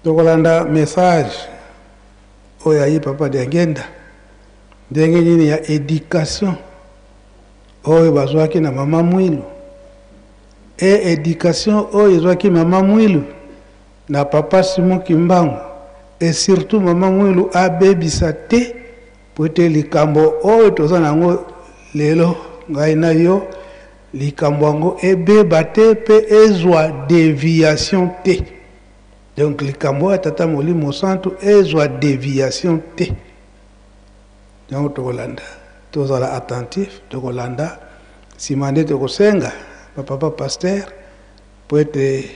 Tokolanda message oyo ayi Papa Diangienda, ndenge nini ya education oyo bazwaki na Mama Mwilu et education oyo ezwaki Mama Mwilu na Papa Simon Kimbangu et surtout Mama Mwilu abebisa te po ete likambo oyo toza na yango lelo ngai na yo likambo yango ebeba te pe ezwa deviation te. Donc likambo oyo ya Tata Molimo Santu ezwa deviation te. Donc tokolanda, tozala attentif, tokolanda sima nde tokosenga ba papa pasteur po ete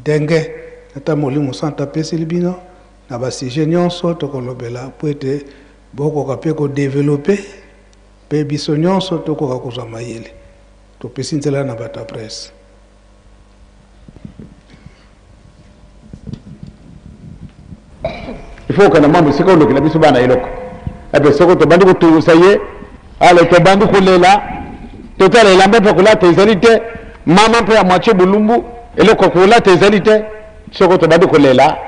ndenge Tata Molimo Santu apeseli bino na ba sujet nionso tokolobela po ete bokoka pe ko developper pe biso nionso tokoka kozwa mayele. Topesi nzela na bato ya presse. Il faut okenda mwa mosika olukela biso bana eloko ebe soko tobandi kotungisa ye ale tobandi kolela totala elamba mpe kolata ezali te mama mpe ya moitie bolumbu eloko ya kolata ezali te soko tobandi kolela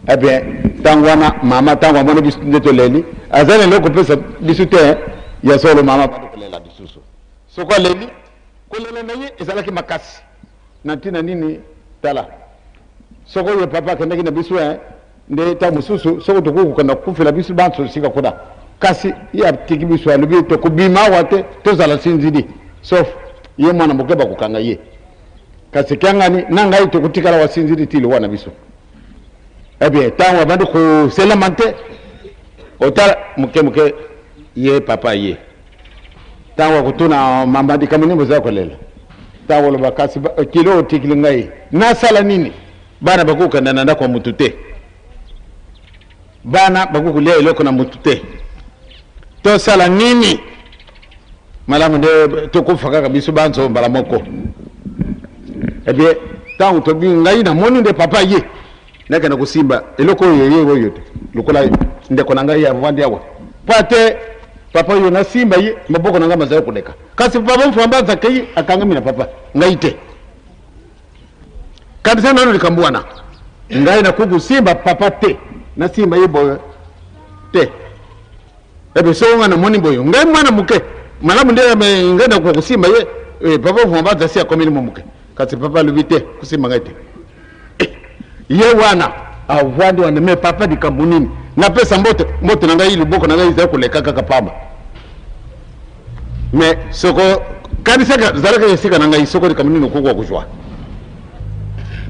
eh bien ntango wana mama ntango amoni biso nde toleli aza na eloko kopesa biso te ya solo mama abandi kolela lisusu soko aleli Kolela na ye ezalaki makasi na ntina nini? Tala, soko oyo papa akendaki na biso eh, nde ntango mosusu soko tokoki kokenda kokufela biso banso esika kuna, kasi ye atiki biso, alobi tokobima awa te, tozala sinzili, sauf ye mwana moke bakokanga ye, kasi kiangani na ngai tokotikala wa sinzili ti liwa na biso. Eh bien, ntango abandi koselama te, otala moke moke ye papa ye Ntango akotuna mama likambo nini boza kolela, ntango oloba kasi kilo otikili ngai nasala nini? Bana bakokenda na ndako ya motu te, bana bakokolia eloko na motu te, tosala nini? Malamu nde tokufa kaka biso banso mbala moko. Ebie ntango tobi ngai namoni nde papa ye nakenda kosimba eloko oyo ye oyo te lokola ndeko na ngai avandi awa mpo ate papa oyo nasimba ye maboko na ngai mazali koleka kasi papa mfamba azakei akangami na papa ngai te kanisa nano likambo wana ngai nakoki kosimba papa te nasimba ye boye te ebe soko ngai namoni boye ngai mwana moke malamu nde ngai nakoka kosimba ye eh, papa mfamba azasi akomeli mwa moke kasi papa alobi te kosimba ngai te ye wana avandi wana me papa likambo nini napesa mbote mbote na ngai loboko na ngai ezali koleka kaka pamba me soko kanisaka zalaka esika na ngai soko likambo nini okoki kozwa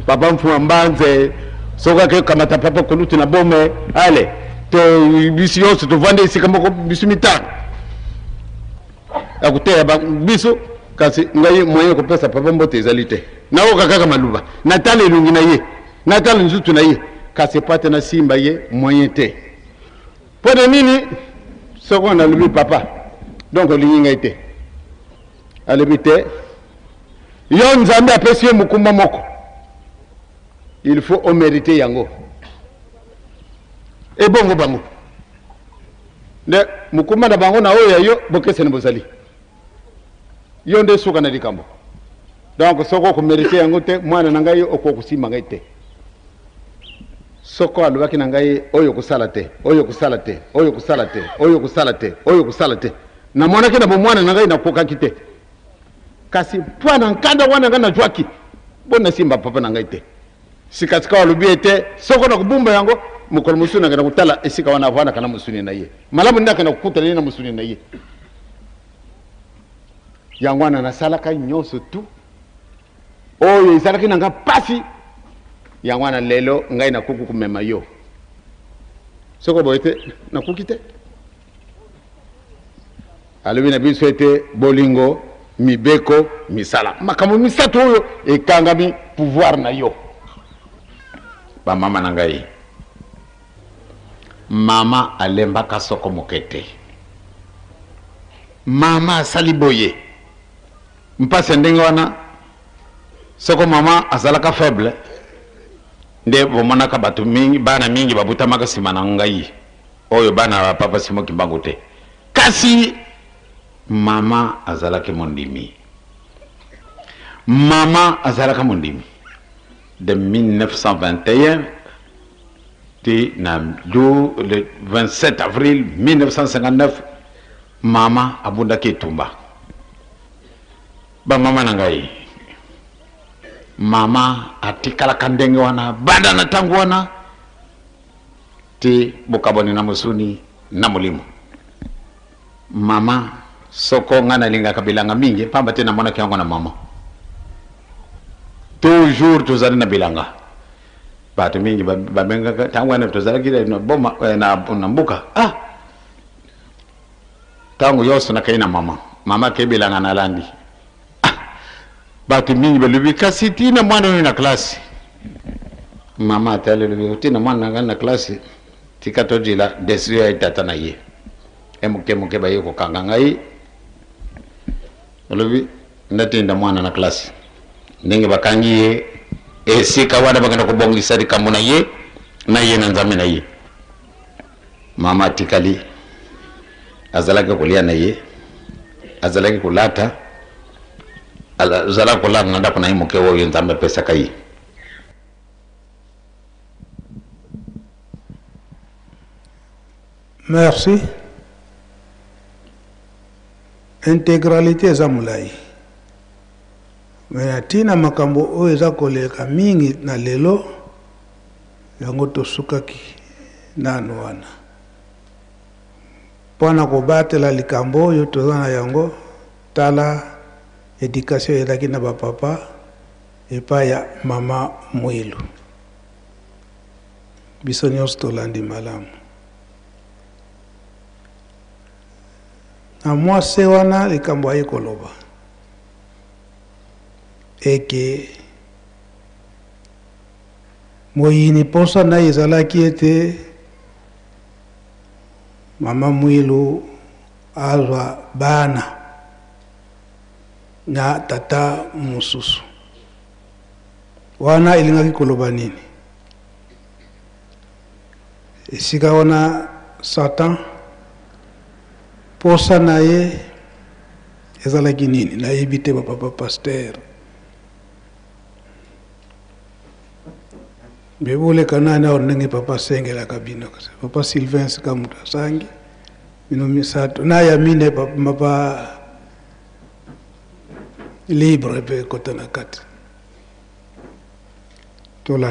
papa mfuma mbanze soko ake kamata papa kolutu na bome ale to biso nyonso tovandi esika moko biso mitano akoteya biso kasi ngai moyen kopesa papa mbote ezali te nayoka kaka maloba natala elongi na ye natala nzutu na ye kasi epate nasimba ye moyen te mpo na nini soko nalobi papa donc olingi ngai te alobi te yo nzambe apesi yo mokumba moko il faut omerite yango ebongo bango nde mokumba na bango na oyo ya yo bokeseni bozali yo nde suka na likambo donc soki okomerite yango te mwana na ngai okoki kosimba ngai te soko alobaki na ngai oyo kosala te oyo kosala te oyo kosala te oyo kosala te oyo kosala te namonaki na bomwana na ngai nakokaki te kasi mpo na nkanda wana ngai nazwaki mpo nasimba papa na ngai te Sikasikawa alobi ete, Soko nakobumba yango, mokolo mosusu nakenda kotala esika wana avandaka na mosuni na ye. Malamu nde nakenda kokutana ye na mosuni na ye. Yango wana nasalaka nyonso tu oyo ezalaki na ngai mpasi. Yango wana lelo ngai nakoki komema yo. Soko boye te, nakoki te. Alobi na biso ete bolingo, mibeko, misala. Makambo misato oyo ekangami pouvoir na yo. Ba mama na ngai, mama alembaka soko moke te. Mama asali boye, mpasi ya ndenge wana, soko mama azalaka faible nde bomonaka bato mingi, bana mingi babutamaka nsima na ngai. Oyo bana ba papa Simon Kimbangu te. Kasi mama azalaki mondimi. Mama azalaka mondimi. de 1921 ti na le 27 avril 1959, mama abundaki etumba. Bamama na ngai, mama atikalaka ndenge wana banda na ntango wana ti bokabwani na mosuni na molimo. Mama, soko ngai nalingaka bilanga mingi, pamba te namonaki yango na mama. Toujours tozali na bilanga. Bato mingi babengaka ntango wana tozalaki na boma, na mboka. Ah, ntango nyonso nakei na mama, mama akei bilanga, nalandi. Ah, bato mingi balobi, kasi tina mwana oyo na klasi. Mama atali, alobi, tina mwana na ngai na klasi, tika tozila décision ya tata na ye. E moke moke baye kokanga ngai, alobi natinda mwana na klasi. Ndenge bakangi ye esika wana, bakenda kobongisa likambo na ye na ye na Nzambe na ye. Mama atikali, azalaki kolia na ye, azalaki kolata, azalaki kolala na ndako na ye moke oyo Nzambe apesaka ye. Merci. Intégralité eza molai, me na ntina makambo oyo eza koleka mingi na lelo, yango tosukaki nanu wana mpona kobatela likambo oyo toza na yango. Tala éducation ezalaki na bapapa epai ya mama Mwilu. Biso nyonso tolandi malamu na mwase wana. Likambo aye koloba eke moyini, mposa na ye ezalaki ete mama Mwilu azwa bana na tata mosusu. Wana elingaki koloba nini? Esika wana Satan, posa na ye ezalaki nini? Nayebi te, bapapa pasteur beboleka nani awa, ndenge papa asengelaka bino. Kasi papa Sylvain sika moto asangi bino misato na ya mine, papa libre mpe ekota na kati. Tola.